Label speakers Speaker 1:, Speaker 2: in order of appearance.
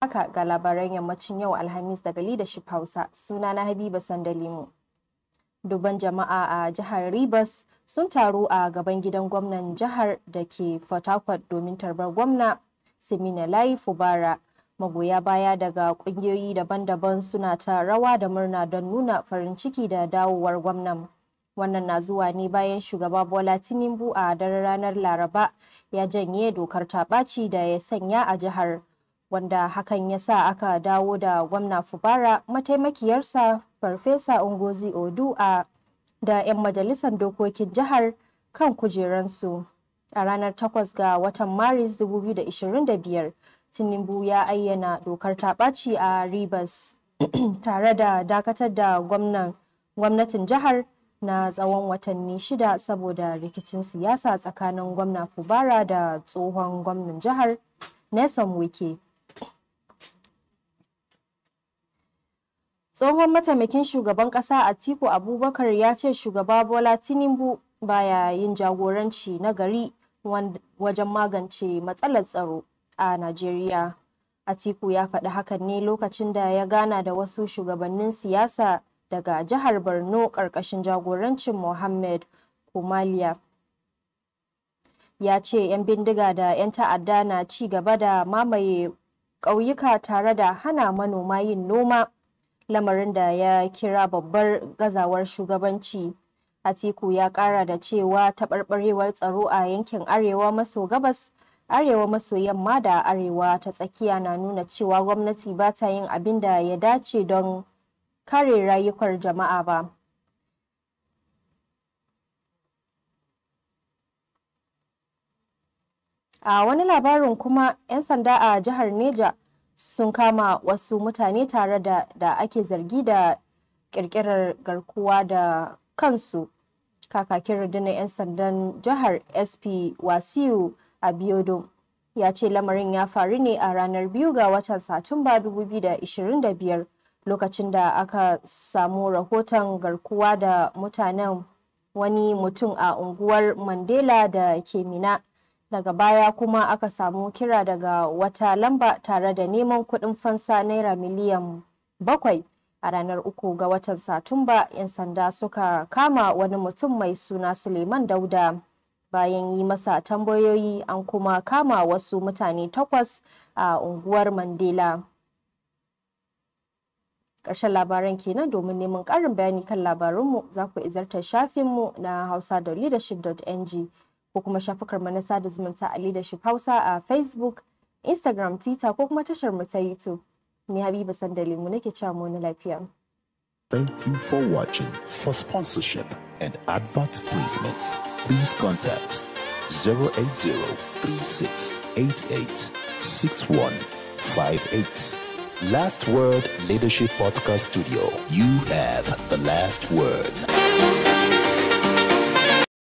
Speaker 1: Haka ga labaran yammacin yau Alhamis daga Leadership Hausa, sunana Habiba Sandalimu. Dubban jama'a a jihar Rivers sun taru a gaban gidan gwamnan jihar da ke Port Harcourt domin tarbar gwamna Siminalayi Fubara. Magoya baya daga kungiyoyi daban-daban suna ta rawa da murna don nuna farin ciki da dawowar gwamnan. Wannan na zuwa ne bayan shugaba Bola Tinubu a daren ranar Laraba ya janye dokar ta ɓaci da ya sanya a jihar, wanda hakan ya sa aka dawo da gwamna Fubara, mataimakiyarsa Farfesa Ngozi Odu a da 'yan majalisar dokokin jihar kan kujeransu. A ranar 8 ga watan Maris 2025, Tinubu ya ayyana dokar ta ɓaci a Rivers tare da dakatar da gwamnatin jihar na tsawon watanni 6 saboda rikicin siyasa tsakanin gwamna Fubara da tsohon gwamnan jihar Nyesom Wike. Tsohon mataimakin shugaban kasa Atiku Abubakar ya ce shugaba Bola Tinubu baya yin jagoranci na gari wajen magance matsalar tsaro a Najeriya. Atiku ya faɗi hakan ne lokacin da ya gana da wasu shugabannin siyasa daga jihar Borno ƙarƙashin jagorancin Mohammed Kumaliya. Ya ce 'yan bindiga da 'yan ta'adda na ci gaba da mamaye ƙauyuka tare da hana manoma yin noma, lamarin da ya kira babbar gazawar shugabanci. Atiku ya ƙara da cewa taɓarɓarewar tsaro a yankin arewa maso gabas, arewa maso yamma da arewa ta tsakiya na nuna cewa gwamnati ba ta yin abin da ya dace don kare rayukan jama'a ba. A wani labarin kuma, 'yan sanda a jihar Neja sun kama wasu mutane tare da ake zargi da kirkirar garkuwa da kansu. Kakakin rundunar 'yan sandan jihar SP Wasiu Abiodun ya ce lamarin ya faru ne a ranar 2 ga watan Satumba 2025, lokacin da aka samu rahoton garkuwa da mutanen wani mutum a unguwar Mandela da ke Minna. Daga baya kuma aka samu kira daga wata lamba tare da neman kuɗin fansa naira miliyan 7. A ranar 3 ga watan Satumba, 'yan sanda suka kama wani mutum mai suna Suleiman Dauda bayan yi masa tambayoyi. An kuma kama wasu mutane takwas a unguwar Mandela. Ƙarshen labaran kenan. Domin neman ƙarin bayani kan labarunmu, za ku ziyartar shafinmu na hausa.leadership.ng ko kuma shafukan mu na sada zumunta a Leadership Hausa a Facebook, Instagram, Twitter ko kuma tashar mu ta YouTube. Ni Habiba Sandalimu nake cewa mu na lafiya.
Speaker 2: Thank you for watching. For sponsorship and advert placements, please contact 080 3688 6158. Last Word Leadership Podcast Studio. You have the last word.